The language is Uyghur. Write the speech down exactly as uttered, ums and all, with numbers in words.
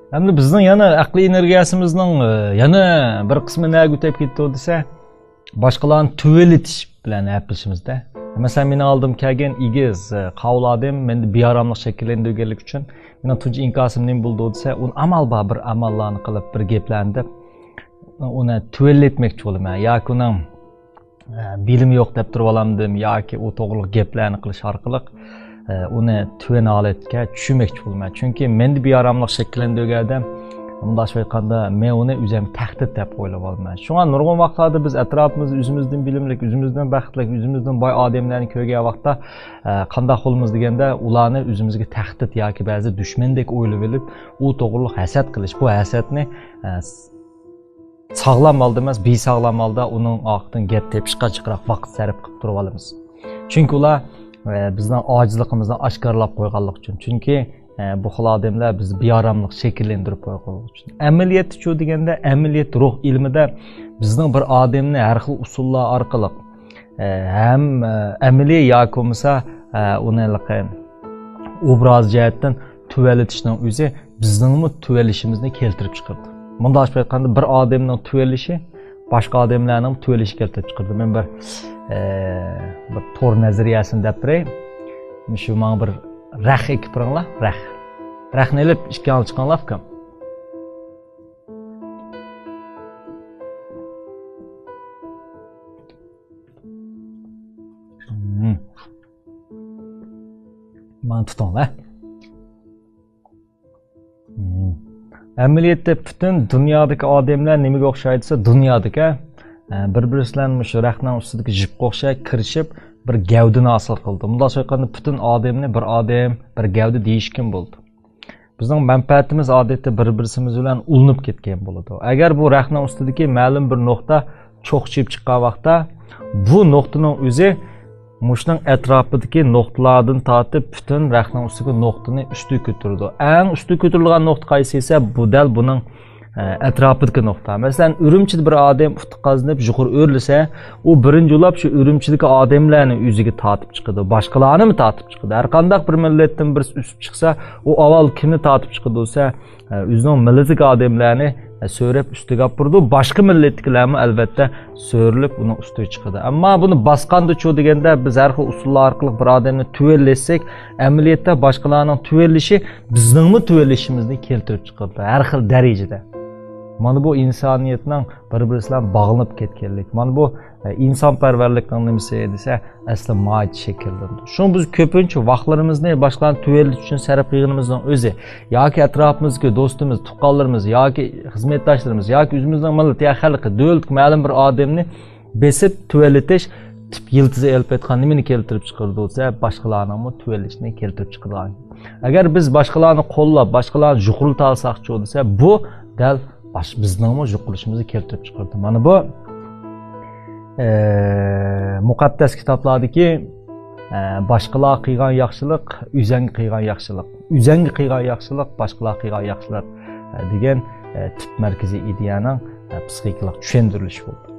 ئەمدى بىزنىڭ يەنە ئەقلىي ئېنېرگىيەسىمىزنىڭ، ئە، يەنە بىر قىسمى نەگە ئۆتۈپ كېتىدۇ دېسە، باشقىلارنى تۆۋەنلىتىش بىلەن ھەپىلىشىمىزدە. مەسىلەن، مېنىڭ ئالدىمغا كەلگەن ئېگىز، ئە، قاۋۇل ئادەم مەندە بىئاراملىق شەكىللەندۈرگەنلىكى ئۈچۈن، مېنىڭ تۇنجى ئىنكاسىم نېمە بولىدۇ دېسە، ئۇنى ئامال بار بىر ئاماللارنى قىلىپ، بىر گەپلەرنى دەپ، ئۇنى تۆۋەنلەتمەكچى بولىمەن ياكى ئۇنىڭ ئە، بىلىمى يوق دەپ تۇرۇۋالامدىم ياكى ئۇ توغرىلىق گەپلەرنى قىلىش ئارقىلىق، ئە، ئۇنى تۆۋەن ھالەتكە چۈشۈرمەكچى بولىمەن. چۈنكى مەندە بىئاراملىق شەكىللەندۈرگەندە، مۇنداقچە ئېيتقاندا، مەن ئۇنى ئۆزۈم تەھدىت دەپ ئويلاپ ئالىمەن. شۇڭا نۇرغۇن ۋاقىتلاردا بىز ئەتراپىمىزدا ئۆزىمىزدىن بىلىملىك، ئۆزىمىزدىن بەختلىك، ئۆزىمىزدىن باي ئادەملەرنى كۆرگەن ۋاقىتتا، ئە، قانداق قىلىمىز دېگەندە، ئۇلارنى ئۆزىمىزگە تەھدىت ياكى بەزى دۈشمەندەك ئويلىۋېلىپ، ئۇ توغرىلىق ھەسەت قىلىش. بۇ ھەسەتنى، ئە، ساغلام ھالدا ئەمەس، بىساغلام ھالدا ئۇنىڭ ئارقىدىن گەپ تېپىشقا جىقراق ۋاقىت سەرپ قىلىپ تۇرۇۋالىمىز. چۈنكى ئۇلار، ئە، بىزنىڭ ئاجىزلىقىمىزنى ئاشكارىلاپ قويغانلىقى ئۈچۈن. چۈنكى، ئە، بۇ خىل ئادەملەر بىزدە بىئاراملىق شەكىللەندۈرۈپ قويغانلىقى ئۈچۈن. ئەمەلىيەتتە شۇ دېگەندە، ئەمەلىيەت روھ ئىلمىدا بىزنىڭ بىر ئادەمنى ھەر خىل ئۇسۇللار ئارقىلىق، ئە، ھەم، ئە، ئەمەلىي ياكى بولمىسا، ئە، ئۇنى ھېلىقى ئوبراز جەھەتتىن تۆۋەنلىتىشنىڭ ئۆزى بىزنىڭمۇ تۆۋەنلىشىمىزنى كەلتۈرۈپ چىقىرىدۇ. مۇنداقچە ئېيتقاندا، بىر ئادەمنىڭ تۆۋەنلىشى باشقا ئادەملەرنىڭ تۆۋەنلىشى كەلتۈرۈپ چىقىرىدۇ. مەن بىر، ئە، بىر تور نەزەرىيەسىنى دەپ بېرەي. شۇ ماڭا بىر رەخ ئېكىپ بېرىڭلار، رەخ. رەخنى ئېلىپ، ئىككىڭلار چىقىڭلار، ئۇكام. مم. مانا تۇتۇڭلار. مم. ئەمەلىيەتتە پۈتۈن دۇنيادىكى ئادەملەر نېمىگە ئوخشايدۇ دېسە، دۇنيادىكى، ئە، بىر-بىرسى بىلەن مۇشۇ رەختنىڭ ئۈستىدىكى جىپقا ئوخشاش كىرىشىپ، بىر گەۋدىنى ھاسىل قىلىدۇ. مۇنداقچە ئېيتقاندا، پۈتۈن ئادەمنى بىر ئادەم، بىر گەۋدە دېيىشكىمۇ بولىدۇ. بىزنىڭ مەنپەئەتىمىز ئادەتتە بىر-بىرسىمىز بىلەن ئۇلىنىپ كەتكەن بولىدۇ. ئەگەر بۇ رەختنىڭ ئۈستىدىكى مەلۇم بىر نۇقتا چوقچىيىپ چىققان ۋاقىتتا، بۇ نۇقتىنىڭ ئۆزى مۇشۇنىڭ ئەتراپىدىكى نۇقتىلاردىن تارتىپ پۈتۈن رەختنىڭ ئۈستىدىكى نۇقتىنى ئۈستىگە كۆتۈرىدۇ. ئەڭ ئۈستىگە كۆتۈرۈلگەن نۇقتا قايسى دېسە، بۇ دەل بۇنىڭ، ئە، ئەتراپىدىكى نۇقتا. مەسىلەن، ئۈرۈمچىدە بىر ئادەم ئۇتۇق قازىنىپ يۇقىرى ئۆرلىسە، ئۇ بىرىنچى بولاپ شۇ ئۈرۈمچىدىكى ئادەملەرنى ئۆزىگە تارتىپ چىقىدۇ، باشقىلارنىمۇ تارتىپ چىقىدۇ. ھەر قانداق بىر مىللەتتىن بىرسى ئۆسۈپ چىقسا، ئۇ ئاۋۋال كىمنى تارتىپ چىقىدۇ دېسە، ئۆزىنىڭ مىللىتىدىكى ئادەملەرنى سۆرەپ ئۈستىگە ئاپىرىدۇ. باشقا مىللەتتىكىلەرمۇ ئەلۋەتتە سۆرىلىپ ئۇنىڭ ئۈستىگە چىقىدۇ. ئەمما بۇنى باسقاندىچۇ دېگەندە، بىز ھەر خىل ئۇسۇللار ئارقىلىق بىر ئادەمنى تۆۋەنلەتسەك، ئەمەلىيەتتە باشقىلارنىڭ تۆۋەنلىشى بىزنىڭمۇ تۆۋەنلىشىمىزنى كەلتۈرۈپ چىقىرىدۇ، ھەر خىل دەرىجىدە. مانا بۇ ئىنسانىيەتنىڭ بىر-بىرسى بىلەن باغلىنىپ كەتكەنلىك. مانا بۇ، ئە، ئىنسانپەرۋەرلىكنىڭ نېمىسى دېسە، ئەسلى ماھىيىتى شەكىللىنىدۇ. شۇڭا بىز كۆپىنچە ۋاقىتلىرىمىزنى باشقىلارنى تۆۋەنلىتىش ئۈچۈن سەرپ قىلغىنىمىزنىڭ ئۆزى ياكى ئەتراپىمىزدىكى دوستىمىز، تۇغقانلىرىمىز ياكى خىزمەتداشلىرىمىز ياكى ئۆزىمىزنىڭ مىللىتى يا خەلقى، دۆلىتىگە مەلۇم بىر ئادەمنى بېسىپ تۆۋەنلىتىش تىپ يىلتىزى ئېلىپ ئېيتقان نېمىنى كەلتۈرۈپ چىقىرىدۇ دېسە، باشقىلارنىڭمۇ تۆۋەنلىشىنى كەلتۈرۈپ چىقىرىدىغان. ئەگەر بىز باشقىلارنى قوللاپ، باشقىلارنى يۇقىرىلىتالىساقچۇ دېسە، بۇ دەل باش-، بىزنىڭمۇ يوقىلىشىمىزنى كەلتۈرۈپ چىقىرىدۇ. مانا بۇ، ئە، مۇقەددەس كىتابلاردىكى، ئە، باشقىلار قىلغان ياخشىلىق، ئۆزەڭگە قىلغان ياخشىلىق، ئۆزەڭگە قىلغان ياخشىلىق، باشقىلار قىلغان ياخشىلىق، ئە، دېگەن، ئە، تۈپ مەركىزىي ئىدىيەنىڭ، ئە، پسىخىكىلىق چۈشەندۈرۈلۈشى بولىدۇ.